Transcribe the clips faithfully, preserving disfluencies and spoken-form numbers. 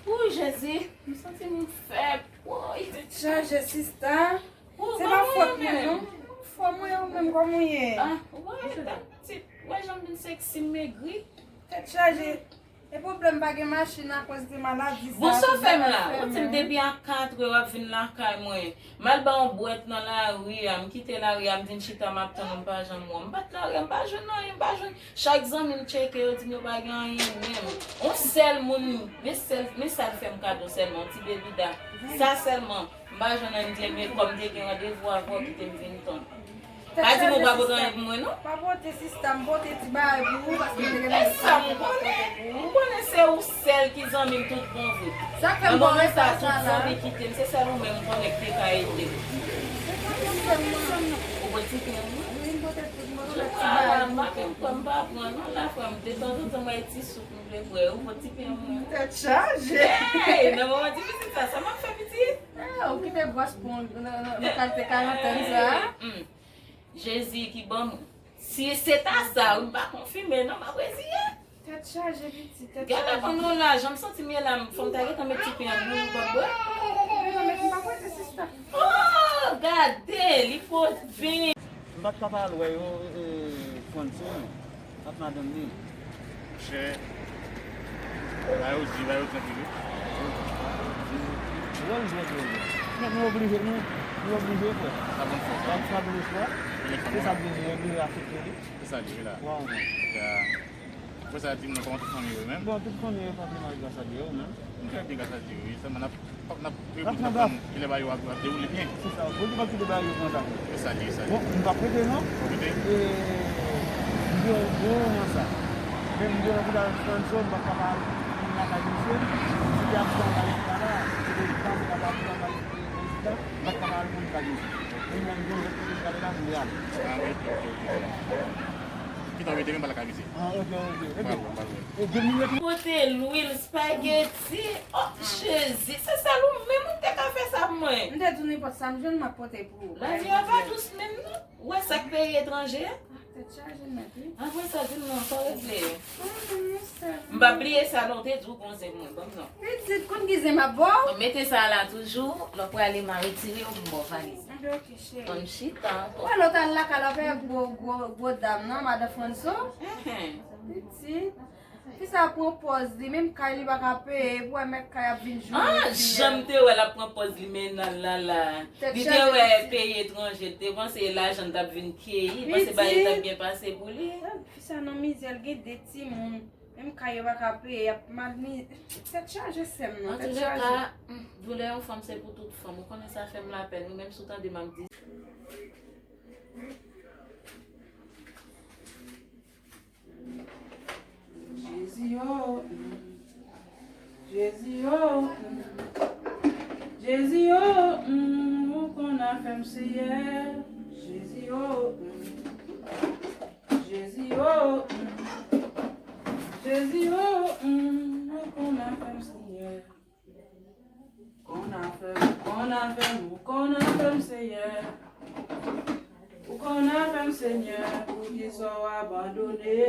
Wouy, Jezi, m santi m fèb. Wouy. Tèt chaje, sista. Se pa fòt mwen, non. Fò mwen, ou menm, kòman w ye? Ah, wè, wè jan m vin seksi, m megri. Tèt chaje. E pwoblèm pa gen machin akoz de maladi sa. Bon, sa w fè m la? Ou di m depi a katrè w ap vin lakay mwen. M al ba w yon bwèt nan lari a, m kite lari a, m vin chita, m ap tann ou, m pa janm wè w. M bat lari a, m pa jwenn anyen, m pa jwenn. Chak zanmi m tcheke, yo di m yo pa gen anyen menm. Yon sèl moun, men sèl, men sa l fè m kado sèlman, yon ti bebida. Sa sèlman. M pa jwenn anyen, men kòm m te gen randevou avè w, kite m vin tann. Pa di m ou pa pote anyen pou mwen, non. Pa pote, sista, m pote ti bagay pou ou, paske m te gen sa m konnen. M konnen se ou sèl ki zanmi m tout bon vre. Sa k fè m ba w respè sa la. Tout zanmi kite m, se sèl ou menm m konnen ki te ka ede m. Ou pote ti pen pou mwen? Wi, m pote tout, m pote ti bagay pou ou. M pa pran non la, frè m. De tanzantan, m bay ti soup, m vle bwè. Ou pote ti pen pou mwen? Tèt chaje. Hey, nan moman difisil sa, sa m ap fè, pitit? Ah, ou kite gwòs pou nan, nan, nan kalite karantèn sa a? Hmm. Jezi ki ban m. Si se ta sa, wi, m pa konfime, non, m ap reziye. Tèt chaje, pitit, tèt chaje. Gade pou nou la, jan m santi m ye la, fò m ta gentan met ti pen an, nou, nou p ap bwè? Gentan met, m pa prete, sista. Oh, gade, li pote pen. M pa t ka pa al wè yo, e, e, Franso, non. Ak madanm li. Monchè, ba yo di, ba yo trankil, wi. Wè l jwe, jwe, jwe. Men nou oblije, nou, nou oblije, frè. Sa bon fòs, wi. Sa bon fòs, wi. Se sa l bezwen, yo oblije aksepte li. Se sa l ye la. Waw, man. Ya. Fò sa di m nan kòman tout fanmi yo menm. Bon, tout fanmi yo pa vle mal gras a Dye, ou menm? M trè byen gras a Dye, wi. Sèlman n ap N ap, n ap priye pou tout fanmi, e lè bagay yo ap, ap dewoule byen. Se sa, Bondye p ap kite bagay yo pran tan. Se sa l ye, sa l ye. Bon, m p ap rete non. Ou rete? E, m gen yon gwo woman sa. Men m gen yon kout avèk Franso, m p ap ka pa al lakay misye. Si te aksidan pa rete la, si te pase pa aksidan pa rete, m p ap ka pa al lakay misye. Men m gen yon lòt kote m prale la, m prale. Ah, ok, ok, ok. Kite w rete, men pa lakay misye. Ah, ok, ok. M pral wè, m pral wè. Pote lwil spaghetti. Oh, Jezi, se sèl ou menm ou te ka fè sa pou mwen. M te di w nenpòt sa m jwenn, m ap pote pou ou. Lavi a pa dous menm non. Ou wè sa k peyi etranje a? Ah, tèt chaje nèt, wi. Apre sa, di m non, sa w regle. Ah, non, non, sèl. M p ap bliye sa non, ou te di w gon zen pou mwen, ban m non. Pitit, konn ki zen m ap ba w? Bon, mete sa la toujou, lè w prale m a retire yo pou m ba w valiz la. Anben, ok, cheri. Bon, chita. Wè, lè w t al lakay la, w pa wè gwo, gwo, gwo dam nan, madan Franso? Enhen. Pitit. Fi sa pran pòz li, menm kay li pa ka peye, pou wè mèt kay ap vin joure li. Ah, jan m te wè l ap pran pòz li, men nan la la. Li te wè peyi etranje, li te panse lajan l t ap vin keyi, li panse bagay yo t ap byen pase pou li. Fi sa nan mizè, l gen de timoun. Menm kay yo pa ka peye, y ap mal mi-, tèt chaje sè m nan, tèt chaje. Antouleka, hmm, doulè yon fanm se pou tout fanm. Ou konnen sa fè m lapèn, wi, menm si w tande m ap di. Jezi o, hmm. Jezi o, hmm. Jezi o, hmm, ou konn afè m, Seyè. Jezi o, hmm. Jezi o, hmm. Jezi o, hmm, ou konn afè m, Seyè. Konn afè m, konn afè m, ou konn afè m, Seyè. Ou konn afè m, Senyè, poukisa w abandone?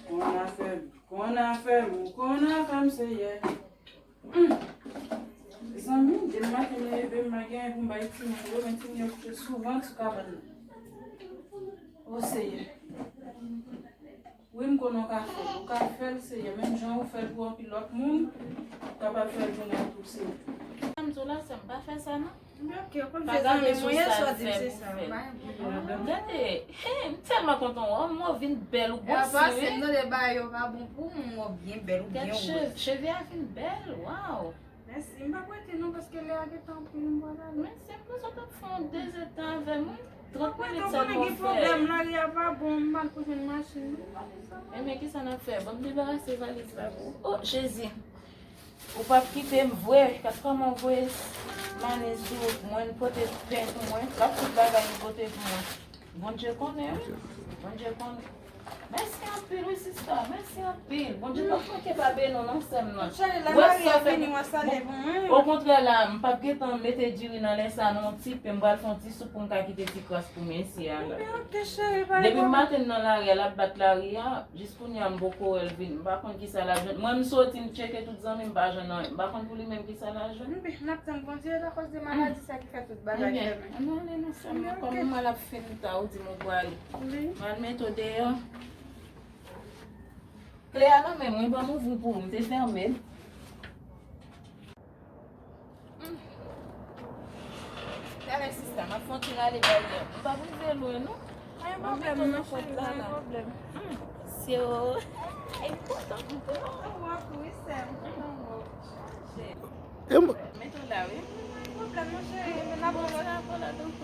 Konn afè m, konn afè m, ou konn afè m, Senyè. Hmm. Zanmi, depi maten m leve, m pa gen anyen pou m bay timoun yo, men timoun yo kouche souvan sou kabann nan. O Seyè. Wi, m konnen w ka fè l. Ou ka fè l, Seyè, menm jan ou fè l pou anpil lòt moun, ou kapab fè l pou mwen tou, Seyè. Sa m di w la, sè m, pa fè sa non. Men ok, ou konn se zanmi m ou ye, sa w di m se sa. Gade, he, m tèlman kontan wè w, m wè w vin bèl, ou bon sou, wi. Apa se m tande bagay yo pa bon pou mwen, m wè w byen bèl, ou byen wòz. Cheve a vin bèl, waw. Mèsi, m p ap rete non, paske lè a gentan anpil, m pral ale. Men se pou sa w t ap fè yon dezèdtan avè m, wi. Trant minit sèlman w fè. Mwen konnen gen pwoblèm, lari a pa bon, m mal pou jwenn machin. Enben, kisa n ap fè? Ban m debarase valiz la pou ou. O, Jezi! Ou p ap kite m vre, kat kòman w voye Manis sou mwen, pote pen pou mwen, l ap tout bagay li pote pou mwen. Bondye konnen, wi. Bondye konnen. Mèsi anpil, wi, sista. Mèsi anpil. Bondye p ap manke pa beni w, non, sè m nan. Cheri, lè mari a vini, w a salye pou mwen. Okontrè, la, m p ap gentan mete diri nan lè sa, non, ti pe. M pral fè yon ti soup pou m ka kite ti kras pou mesye a, la. Ebyen, oke, cheri, pa gen pwoblèm. Depi maten nan lari a, l ap bat lari a, jis kounye a, m poko wè l vini. M pa konn kisa l ap jwenn. Mwen, m soti, m tcheke tout zanmi m, m pa jwenn anyen. M pa konn pou li menm kisa l ap jwenn. Ebyen, n ap tann Bondye, la, akoz de maladi sa ki fè tout bagay fèmen. Ebyen, ann ale, non, sè m nan. Ebyen, oke. Kòm mwen, l ap fin ta, ou di m ou prale. Wi. M al mete w deyò. Kle a nan men mwen, ban m ouvri pou ou, m te fèmen l. Talè sista, m ap fè yon ti rale bay li. M p ap rive lwen, non. Pa gen pwoblèm, non, cheri, pa gen pwoblèm. Mesye o. Ay, m kontan pou ou. Kontan wè w tou, wi, sè m, kontan wè w. Chanje. E m- Mete w la, wi. Pa gen pwoblèm, non, cheri, men n ap pale. Bon, sa, bon, la, donk.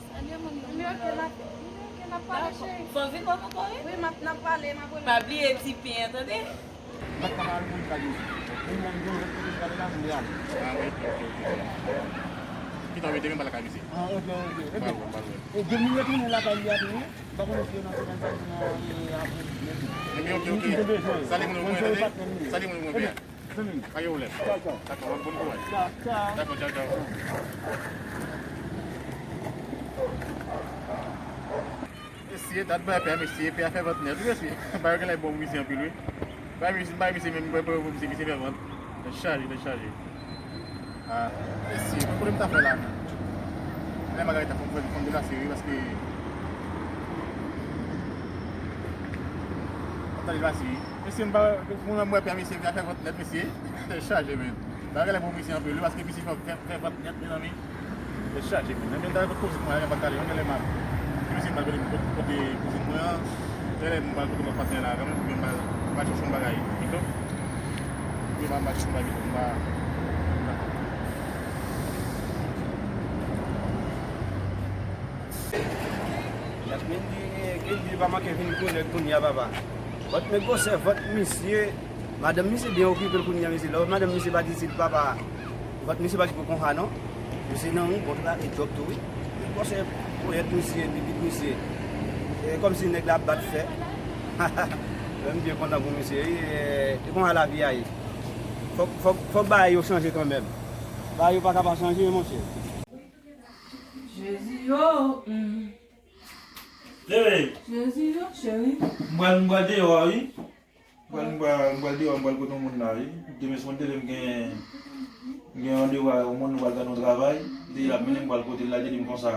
Salye moun nan. Wi, oke, n ap, wi, oke, n ap pale, cheri. Fò w vin wè m ankò, wi. Wi, m ap, n ap pale, m ap rele. Pa bliye ti pen an, tande? Mwen ka al mwen ka di. Mwen menm, mwen mèt kote m prale la, mwen ale. Ah, wi, ok, ok, ok. Kite w mete men m pral lakay misye. Ah, ok, ok. Ebyen, e depi mwen retounen lakay li a tou, wi, m pa konnen si yo nan semaine sa, yo nan, e, apre midi. Ebyen, ok, ok. Salye moun mwen, tande? Salye moun mwen, pè. Zanmi m. Pa gen pwoblèm. Tchaw, tchaw. Dakò, bon kouraj. Tchaw, tchaw. Dakò, tchaw, tchaw. Mesye, dat bay pè a, mesye, pè a fè vant nèt, wi, mesye. Bay yo genlè bon pou misye anpil, wi. Bay misye, bay misye menm, bay pou misye, misye fè vant. Tèt chaje, tèt chaje. Ah, mesye, men kote m ta fè la menm? Lè Magarita fò m fè, fò m delase, wi, paske m ap tande l pase, wi. Mesye, m pa, mwen menm, m wè pè a, mesye, pè a fè vant nèt, mesye. Tèt chaje, men. Bagay la pou misye anpil, wi, paske misye fè, fè, fè vant nèt, mezanmi. Tèt chaje, men. Nan men ta kote kouzin mwen, pa kale, yon lè m ap. Misye m al kote, kote, kote kouzin mwen an. Yon lè m al kote lòt patnè la, kanmenm, oubyen m al, m al chèche yon bagay pito. Oubyen m al chèche yon bagay pito, m pa. Gad men li, Kendy pa manke vin kolèg kounye a, papa. Vant men gwosè vant misye. Madanm misye byen okipe l kounye a, mesye. Lè madanm misye pa t isit, papa, vant misye pa t pou konsa, non. Misye nan yon bon travay, djòb tou, wi. Men gwosè ponyèt misye, pipit misye. E kòmsi nèg la ap bat fè. Mwen, m byen kontan pou misye, wi. E, e konsa lavi a ye. Fòk, fòk, fòk bagay yo chanje kanmenm. Bagay yo pa ka pa chanje, monchè. Jezi o, mm. Leve! Jezi o, cheri. M pral, m pral deyò a, wi. M pral, m pral, m pral deyò, m pral kote yon moun la, wi. Demen si Bondye vle, m gen, m gen randevou a yon moun, m pral gade yon travay. Li te di l ap mennen m, m pral kote l la, li te di m konsa,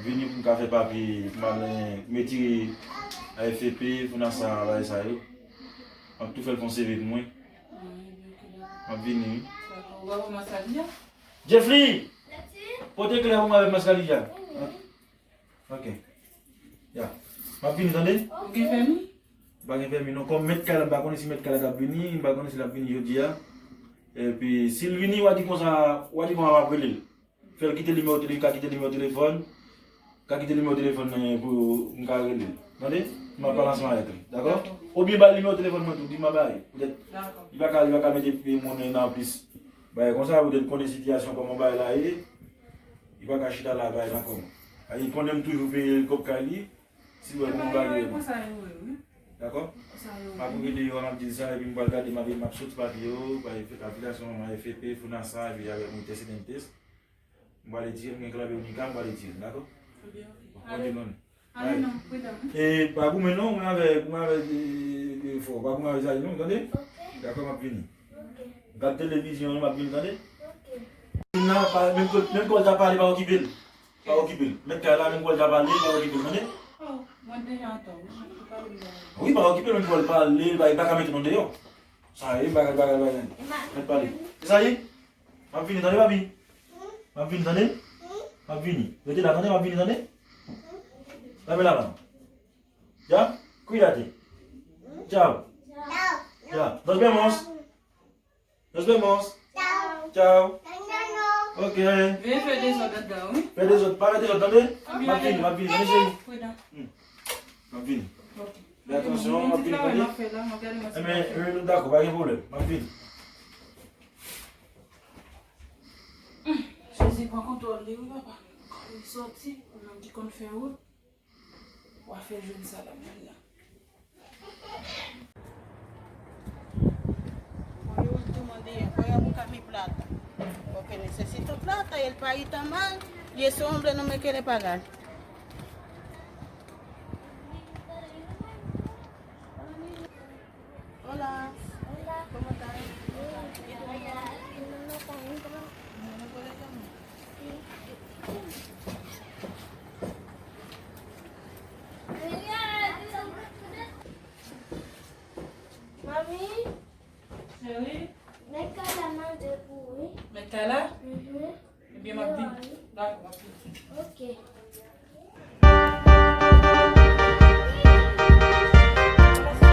vini pou m ka fè papye, pou m al, eh, retire A F P, FONASA, bagay sa yo. M ap tou fè l fè yon C V pou mwen. M ap vini, wi. Dakò, ou pa pran maskali a? Jeffrey! Pote klè pou mwen avèk maskali a. Ok. Ya. M ap vini, tande? Ou gen pèmi? M pa gen pèmi, non. Kòm mèt kay la, m pa konnen si mèt kay la t ap vini, m pa konnen si l ap vini jodi a. Epi, si l vini, w a di konsa, w a di konsa m ap rele l. Fè l kite nimewo telefòn, ka kite nimewo telefòn, ka kite nimewo telefòn nan pou m ka rele l. Tande? M ap pale ansanm avèk li, dakò? Dakò. Oubyen ba l nimewo telefòn mwen tou, di m a ba li. Poutèt li pa ka, li pa ka mete monnen nan plis. Bagay konsa, poutèt konnen sitiyasyon kòman bagay la ye. Li pa ka chita la, bagay la kòm. Li konnen m toujou peye l kòb kay li. Si w wè kòman bagay yo ye. Konsa yo ye, wi. Dakò? Konsa yo ye. M ap rete deyò, m ap di l sa, epi m pral gade, m ap, m ap soti papye yo, bay afilyasyon A F P, FONASA, epi avèk Mites Sedentes. M pral etire, m gen klanbe Unicam, m pral etire, dakò? Ebyen, oke. Bon, ale, ale non, pridan, wi. E pa goumen non, mwen avèk, mwen avèk, e, e, fò, pa goumen avèk Zayi non, tande? Oke. Dakò, m ap vini. Oke. Gad televizyon, m ap vini, tande? Oke. Nan, pa, menm kò, menm kò l ta pale, pa okipe l. Pa okipe l. Mèt kay la, menm kò l ta pale, pa okipe l, tande? Oh, mwen deja antò, wi. Wi, pa okipe l, menm kò l pale, pa, pa ka mete nou deyò. Sa ye, bagay, bagay, bagay. Mèt pale. E sa ye? M ap vini, tande, papi? M ap vini, tande? M ap vini. Rete la, tande, m ap vini, tande? Lave la, la. Ya? Cuídate. Chao. Ya. Nos vemos. Nos vemos. Chao. Chao. Ok. Vin fè dezòd anndan, wi. Fè dezòd, pa fè dezòd, tande? M ap vini, m ap vini, tande, cheri? Pridan. Hmm. M ap vini. Ok. Fè atansyon, m ap vini, tande? Enben, wi, nou dakò, pa gen pwoblèm. M ap vini. Jezi pran kontwòl li, wi, papa. Li sòti, ou menm ki konn fè wout. W a fè jwenn sa l ap jwenn nan. Busca mi plata. Porque necesito plata y el país está mal y ese hombre no me quiere pagar. Hola. Hola. ¿Cómo estás? Bien. ¿Y tu mamá? Mi mamá está adentro. ¿Tu mamá puede llamar? Sí. Mami. Cheri. Mèt kay la mande pou ou, wi. Mèt kay la? Mhm. Ebyen, m ap vin. Dakò, m ap vin. Ok.